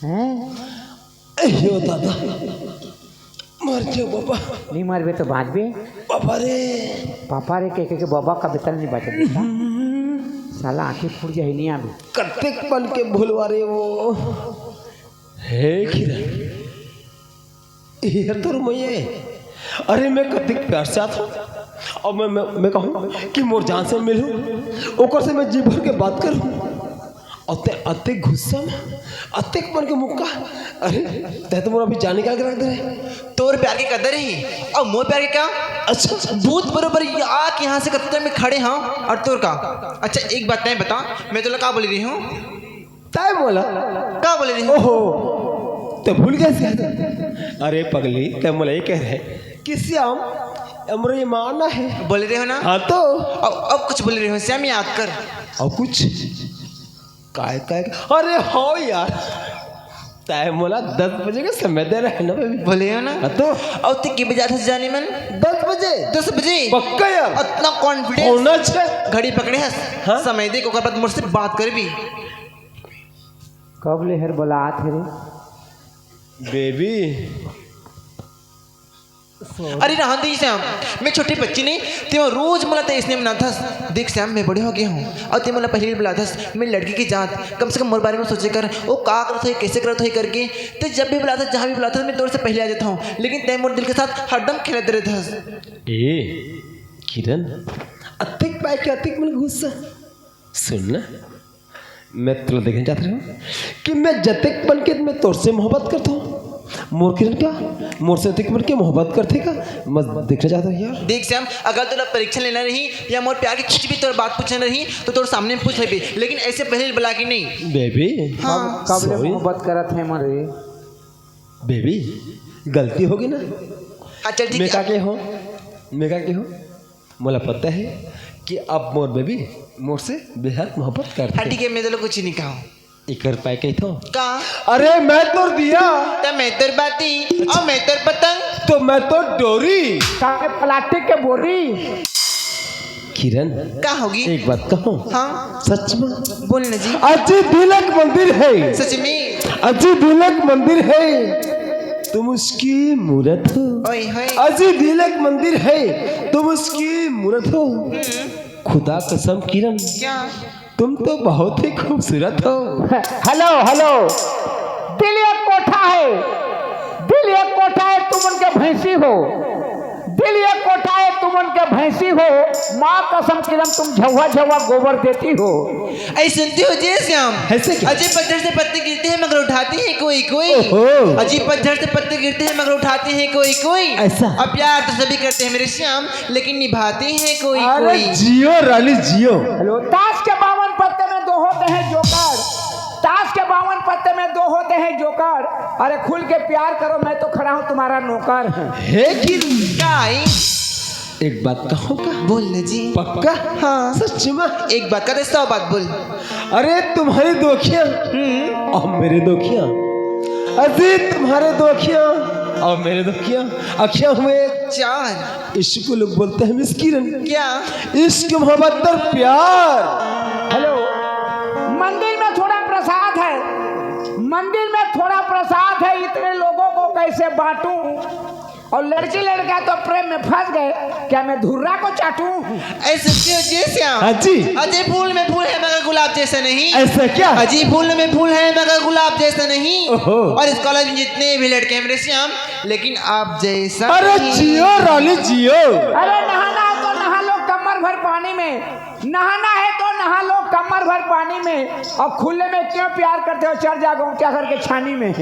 हैं? अयो दादा, मर जाओ बाबा। नहीं मरबे तो बाँचबे। बाबा रे। पापा रे के, के, के बाबा का बेतल नहीं बाँचे। साला आँखें फूट जाए, नहीं आबे। कतेक मन के भुलवा रे वो। हे किरण, ये तोर मैया हे। अरे, मैं कतेक प्यार से आथों। अब मैं, मैं, मैं कहूँ कि मोर जान से मिलहू, ओकर से मैं जी भर के बात करहूँ। अते, अतेक गुस्सा में, अतेक मन के मुक्का। अरे, तैं तो मोर अभी जान निकाल के रख दे रहे। तोर प्यार के कदर ही, अउ मोर प्यार के का? अच्छा। भूत बरोबर ये आके यहाँ से कत्ते में खड़े हँव, अउ तोर का? अच्छा, एक बात तैं बता, मैं तोला का बोले रहे हँव? तैं मोला का बोले रहे हँव? ओहो, तैं भूल गे हस। अरे पगली, तैं मोला ये कहे रहे कि श्याम, हमरो ये माँ आना हे। बोले रहे हँव ना? हाँ तो। अब, अब कुछ बोले रहे हँव, श्याम याद कर। अउ कुछ? काय, काय? अरे हाँ यार, तैं मोला दस बजे के समय दे रहे हस ना बेबी। बोले हँव ना? हाँ तो। अउ तैं के बजे आथस जाने मन? दस बजे। दस बजे? पक्का यार? अतना confidence। पौना छह। घड़ी पकड़े हस। हाँ? समय देख, ओकर बाद मोर से बात करबे। कब ले हर बलात हे रे? बेबी। अरे रहन दे श्याम, मैं छोटे बच्ची नहीं, तैं रोज मोला तैं अइसने मनाथस। देख श्याम, मैं बड़े हो गे हँव, अउ तैं मोला पहिली बलाथस, मैं लड़की के जात, कम से कम मोर बारे में सोचे कर, वो का करत होही, कइसे करत होही करके। तैं जब भी बलाथस, जहाँ भी बलाथस, मैं तोर से पहिली आ जात हँव, लेकिन तैं मोर दिल के साथ हरदम खेलत रहत हस। ए किरण, अतेक पाए के अतेक मन गुस्सा। सुन ना, मैं तोला देखना चाहत रहेंव कि मैं जतेक बन के मैं तोर से मोहब्बत करत हँव। मोर किरण का मोर से अतेक बन के मोहब्बत करथे का? मैं देखना चाहत रहेंव यार। देख श्याम, अगर तोला परीक्षा लेना रही या मोर प्यार के कुछ भी तोर बात पूछना रही, तो तोर सामने पूछ लेबे, लेकिन अइसे पहिली बला के नहीं। बेबी। हाँ। कब, कब ले sorry। मोहब्बत करत हे मोर रे? बेबी, गलती हो गे ना। हाँ, चल ठीक मैं हे। का के हँव? मैं का के हँव? मोला पता हे कि अब मोर बेबी मोर से बेहद मोहब्बत करथे। हाँ, ठीक हे, मैं तोला कुछ नहीं कहँव। एकर पाए कहिथँव। का? अरे, मैं तोर दिया। त मैं तोर बाती, अउ मैं तोर पतंग। तो मैं तोर डोरी। का के प्लास्टिक के बोरी। किरण। का होगे? एक बात कहँव? हाँ। सच में। बोल ना जी। अजी दिल एक मंदिर हे। सच में? अजी दिलक मंदिर है, तुम उसकी मूरत हो। ओए होए। अजी दिलक मंदिर है, तुम उसकी मूरत हो। खुदा कसम किरण, क्या? तुम तो बहुत ही खूबसूरत हो। Hello, hello. दिल एक कोठा है, दिल एक कोठा है, तुम उनके भैंसी हो। दिल एक कोठा है, तुम उनके भैंसी हो। माँ कसम किरण, तुम झौवा झौवा गोबर देती हो। ऐ सुनती हो जय श्याम? ऐसे क्या? अजय पतझड़ से पत्ते गिरते हैं मगर उठाते हैं कोई कोई। ओहो। अजय पतझड़ से पत्ते गिरते हैं मगर उठाते हैं कोई कोई। ऐसा? अब प्यार तो सभी करते हैं मेरे श्याम, लेकिन निभाते हैं कोई अरे कोई। जियो रानी जियो। हेलो, ताश के बावन पत्ते में दो होते हैं जोकर, ताश के बावन पत्ते में दो होते हैं जोकर। अरे खुल के प्यार करो, मैं तो खड़ा हूँ तुम्हारा नौकर। हे गिरी। काय? एक बात कहोगा? बोल ना जी। पक्का? हाँ। सच में? एक बात का तो सौ बात बोल। अरे तुम्हारी दो अखियां हम्म। और मेरे दो अखियां। अजी तुम्हारे दो अखियां और मेरे दो अखियां। अखियां हुए चार। इश्क को लोग बोलते हैं मिस किरण। क्या? इश्क मोहब्बत और प्यार। हेलो, मंदिर में थोड़ा प्रसाद है, मंदिर में थोड़ा प्रसाद है, इतने लोगों को कैसे बांटूं? और लड़की लड़का तो प्रेम में फंस गए, क्या मैं धुर्रा को चाटूं? ऐसे क्यों जी श्याम? हाँ जी। अजी फूल में फूल है मगर गुलाब जैसा नहीं। ऐसा क्या? अजी फूल में फूल है मगर गुलाब जैसा नहीं। ओहो। और इस कॉलेज में जितने भी लड़के हैं मेरे श्याम, लेकिन आप जैसा अरे नहीं। जियो रानी जियो। अरे नहाना है तो नहा लो कमर भर पानी में, नहाना है तो नहा लो कमर भर पानी में। और खुले में क्यों प्यार करते हो, चढ़ जा गौंटिया करके छानी में।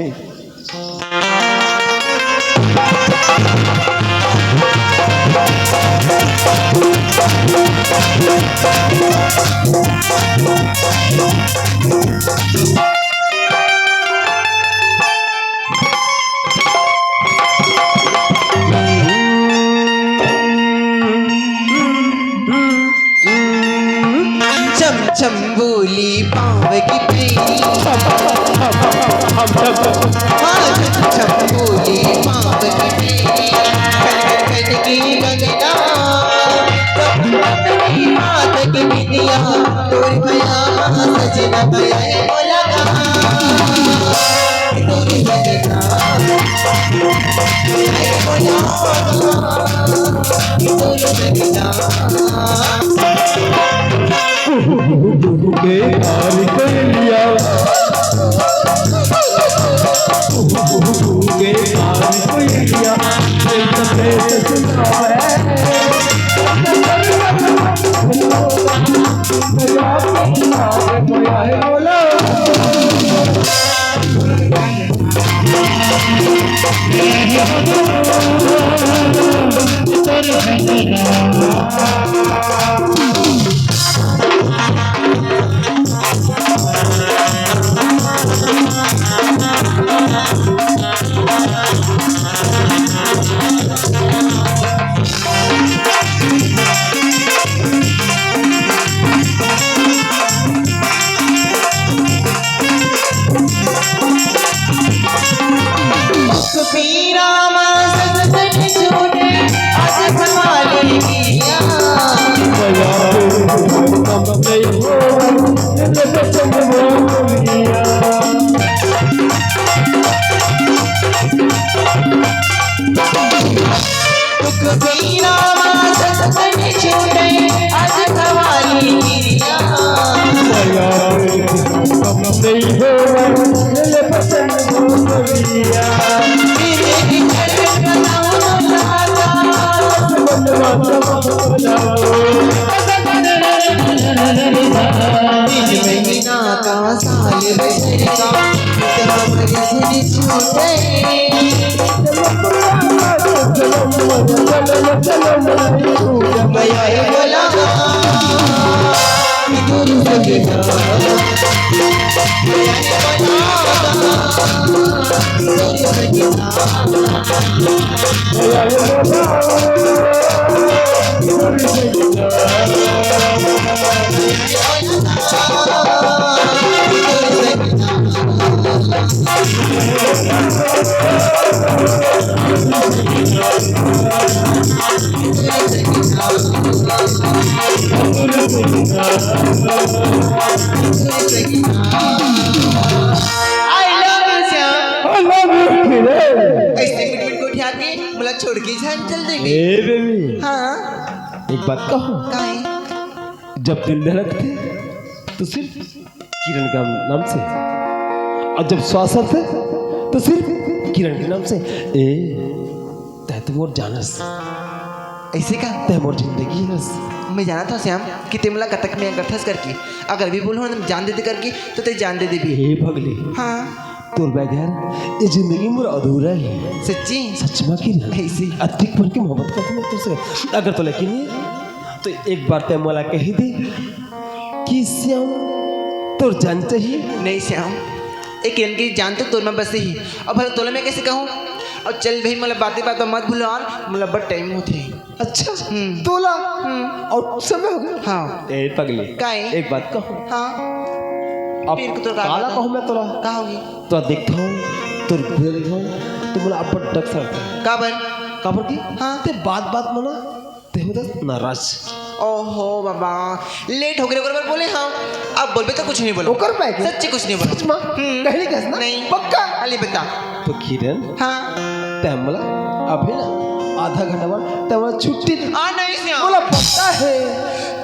छम छम बोली पाँव की बेली। हाँ, छम छम बोली पाँव की बेली। कन कन कन की गंगा, अपनी मात की बिंदिया, तोर भया सजना भया है बोला। I love you, किरण। ऐसे मिट मिट गोठियात के मोला छोड़ के झन चल देबे। ए बेबी, हाँ। एक बात कहूँ। काहे? जब दिन धड़कथे तो सिर्फ किरण के नाम से, और जब श्वास चलथे तो सिर्फ किरण के नाम से। ए, तैं तो मोर जान हस। ऐसे का? तैं मोर जिंदगी हस। मैं जानत हँव श्याम कि तैं मोला कतक मया करथस करके। अगर अभी बोलहूँ ना जान दे दे करके, तो तैं जान दे देबे। हे पगली। हाँ। तोर बगैर ये जिंदगी मोर अधूरा हे। सच्ची? सच में किरण। ऐसे? अतिक भर के मोहब्बत करथँव मैं तोर से। अगर तोला यकीन नइ हे, तो एक बार तैं मोला कहि दे कि श्याम, तोर जान चाहिए। नहीं श्याम, ए किरण के जान तो तोर में बसे हे। अब भला तोला मैं कैसे कहूँ? अब चल भाई, मोला बाते बात में मत भुला, मोला बड़ टाइम होथे। अच्छा, हम्म। तोला? हम्म। अउ समय हो गे? हाँ। ए पगली, काहे? एक बात कहूँ। हाँ। अब फिर तो का काला बात? कहूँ मैं तोला? का होगे? तो देखथँव, तोर video देखथँव, तो मोला अब्बड़ डर लगथे। काबर? काबर कि? हाँ। तैं बात बात में ना, तैं हो जाथस नाराज। ओहो बाबा, लेट हो गे, ओकर बर बोले हँव। अब बोलबे तो कुछ नहीं बोलँव। ओकर बर के? सच्ची कुछ नहीं बोलँव। सच में? हम्म। कहीं नहीं कहस ना? नहीं। पक्का? अली बता। तो किरण, हाँ। तैं मोला अभी ना आधा घंटा बाद तैं मोला छुट्टी दे। आ, नहीं श्याम। मोला पता हे।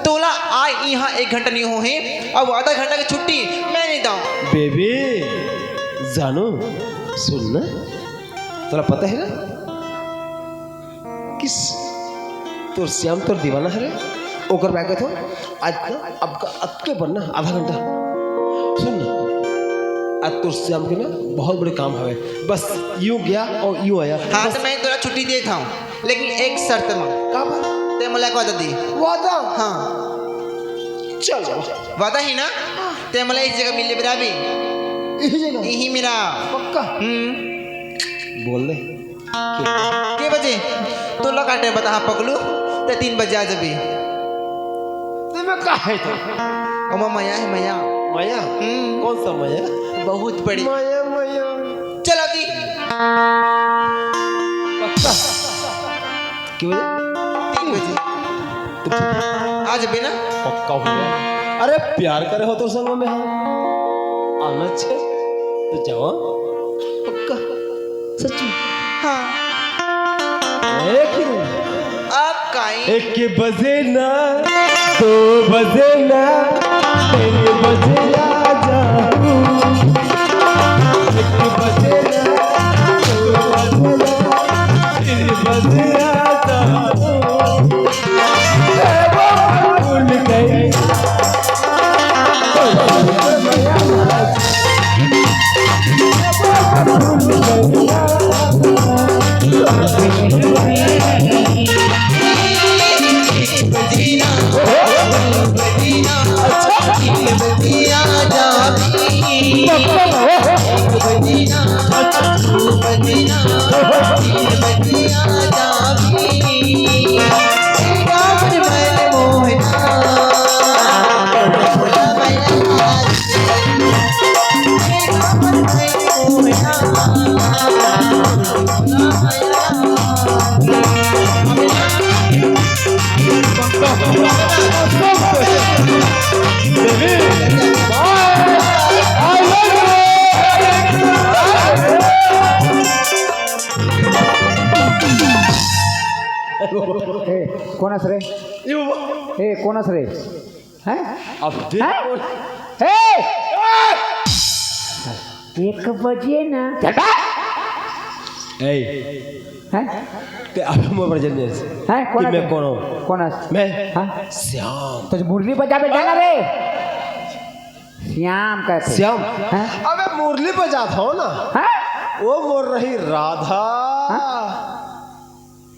तोला आ इहाँ एक घंटा नहीं होहे, अब आधा घंटा के छुट्टी मैं नहीं दँव। बेबी, जानू, सुन ना, तोला पता हे ना, किस तोर श्याम तोर दीवाना हरे, ओकर बर कहथँव, आज ना अब का अक्के बर ना आधा घंटा। सुन ना, आज तोर श्याम के ना बहुत बड़े काम हवे, बस यूं गया और यूं आया। हाँ, बस। तो मैं तोला छुट्टी देत हँव, लेकिन एक शर्त मा। का बात? तैं मोला एक वादा दे। वादा? हाँ। चल बाबा। वादा ही ना? तैं मोला इस जगह मिले बराबी। इही जगह? इही मेरा। पक्का? हम्म। बोल दे। के बजे? तोला का टाइम बताहा पगलू, तैं तीन बजे आ जाबे। तो मैं का हे तो? ओमा मया हे, मया। मया? हम्म। कौन सा मया? बहुत बड़ी। मया, मया। चल अभी। पक्का? के बजे? तीन बजे। आ जाबे ना? पक्का हो गया। अरे प्यार करे हो तो संग में, हाँ। आना छे तो जावा। पक्का। सच्ची? हाँ। एक ही। आप काई? एक बजे ना, दो बजे ना, तीन बजे आ जाऊं। एक बजे ना, दो बजे ना, तीन बजे आ जाऊं। भूल गई। ए, कोन अस रे? ए, कोन अस रे? हैं? अब देख हैं? कौन? ए! एक बजे ना। चल बे! ए, हैं? ते अब मोर बर जल्दी से। हैं? कोन कि अस मैं रे? कोन हूँ? कोन अस? मैं हाँ? श्याम। तो मुरली बजाबे जाना रे। श्याम कहथे। श्याम? हैं? अबे मुरली बजात हो ना। हैं? वो मोर रही राधा। हैं?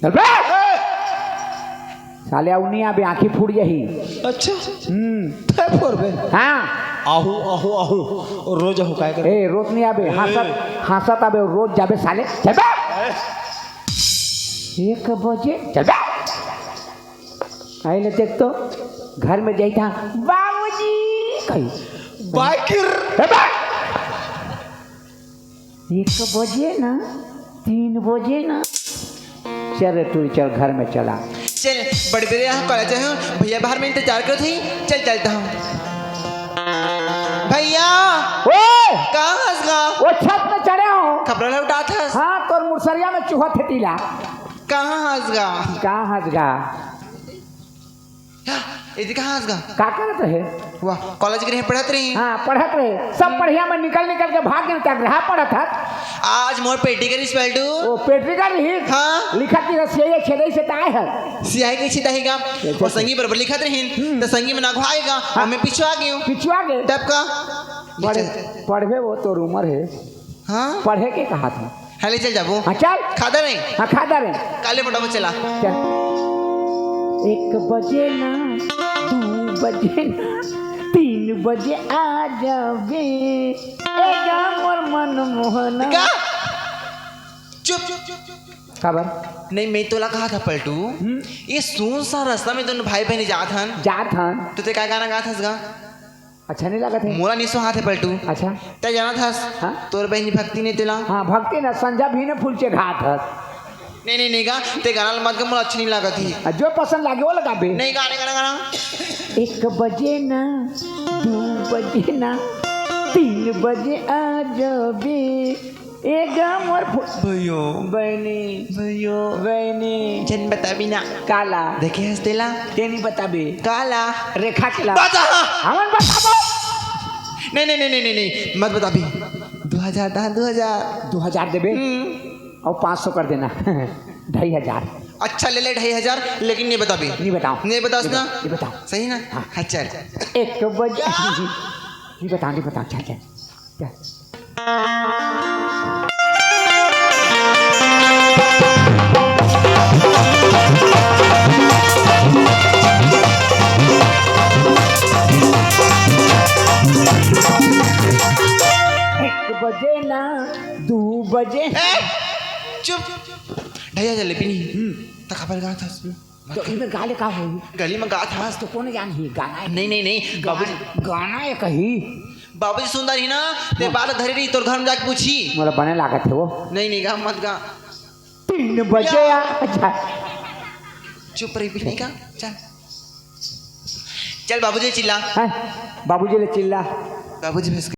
चल बे! ए! साले अउ नहीं आबे, आँखी फूट जाही। अच्छा। हम्म। तै फोरबे। हाँ। आहू, आहू, आहू। रोज आहू काय कर? ए, रोज नहीं आबे, ए। हाँसत, हाँसत आबे, रोज जाबे साले। चल बे! ए। एक बजे, चल बे! आइले देख तो, घर में जाई था, बाबूजी, कही। बाकिर। चल बे! एक बजे ना, तीन बजे ना। चल रे टूरी, चल घर में चला। चल, बड़े बेरे यहाँ कॉलेज आए हूँ, भैया बाहर में इंतजार करत ही, चल चलता हूँ। भैया, ओए! कहाँ हस गा? वो छत में चढ़े हो। खपरा ल उठात हस। हाँ, तोर मुसरिया में चूहा थे टीला। कहाँ हस गा? कहाँ हस गा? या, एती कहाँ हस गा? का करत रहे? वाह, कॉलेज गे रहे, पढ़त रहे। हाँ, पढ़त रहे। सब पढ़िया में निकल निकल के भाग गे, तक रहा पढ़त हस। आज मोर पेटी करिस पलटू। ओ, पेटी करिस? हाँ। लिखत नहीं रहे, सियाही छेदे से ताय है। सियाही के छिदाही गा। अच्छा, और अच्छा। संगी बरोबर लिखत रहिन, हम्म। त संगी मन अघवा गे गा, हाँ। मैं पिछुआ गे हूँ। पिछुआ गे। तब का? पढ़-, पढ़बे वो तोर उमर हे। हाँ? पढ़े के कहा था। हाँ, ले चल जाबो। हाँ, चल। खादा नहीं। हाँ, खादा नहीं। काले मोटा में चला। चल। एक बजे ना, दू बजे ना, तीन बजे आ जाबे। ए गा मोर मनमोहना। का? चुप। काबर? नहीं, मैं तोला कहा था पलटू, हम्म? ये सुनसान रास्ता में दोनों भाई बहन जात हन। जात हन। तो ते का गाना गात हस गा? अच्छा नहीं लागत हे। मोला नहीं सुहात हे पलटू। अच्छा। ते जानत हस? हाँ? तोर बहनी भक्ति नहीं तेला। हाँ, भक्ति ना, संझा भी ने फुलचे घात हस। नहीं, नहीं, नहीं गा, ते गाना ल मत गा, मोला अच्छा नहीं लागत ही। आ, जो पसंद लागे वो लगाबे। नहीं, गाने, गाना, गाना। एक बजे ना, दू बजे ना, तीन बजे आ जाबे। ए गा मोर फु-, भयो। बहनी। भयो। बहनी। झन बताबे ना। काला। देखे हस तेला? ते नहीं बताबे। काला। रेखा के ला। बता। हमन बताबो। नहीं, नहीं, नहीं, नहीं, नहीं, नहीं। मत बताबे। दो हजार, दा, दो हजार। दो हजार देबे? हम्म। और पाँच सौ कर देना। ढाई हजार। अच्छा, ले ले ढाई हजार, लेकिन नहीं बताबे। नहीं बताओ। नहीं बतास ना? नहीं बताओ। सही ना? हाँ। हाँ, चल। एक बजे। नहीं बताओ, नहीं बताओ, चल, चल। एक बजे ना, दू बजे। ए, चुप। ढाई हजार ले पीनी। हम्म। त काबर गात हस? तो इमे गा ले का होही? गली में गात हस। तो कोन जानही गाना हे? नहीं, नहीं, नहीं, गाना, बाबूजी। गाना हे कही। बाबूजी सुंदर ही ना, ते हाँ। बात धरे रही, तोर घर में जाके पूछी। मोला बने लागत हे वो। नहीं, नहीं, गा, मत गा। तीन बजे या। आ, अच्छा। चुप रही, भी नहीं गा, चल। चल बाबूजी चिल्ला। हैं? बाबूजी ले चिल्ला। बाबूजी भैंस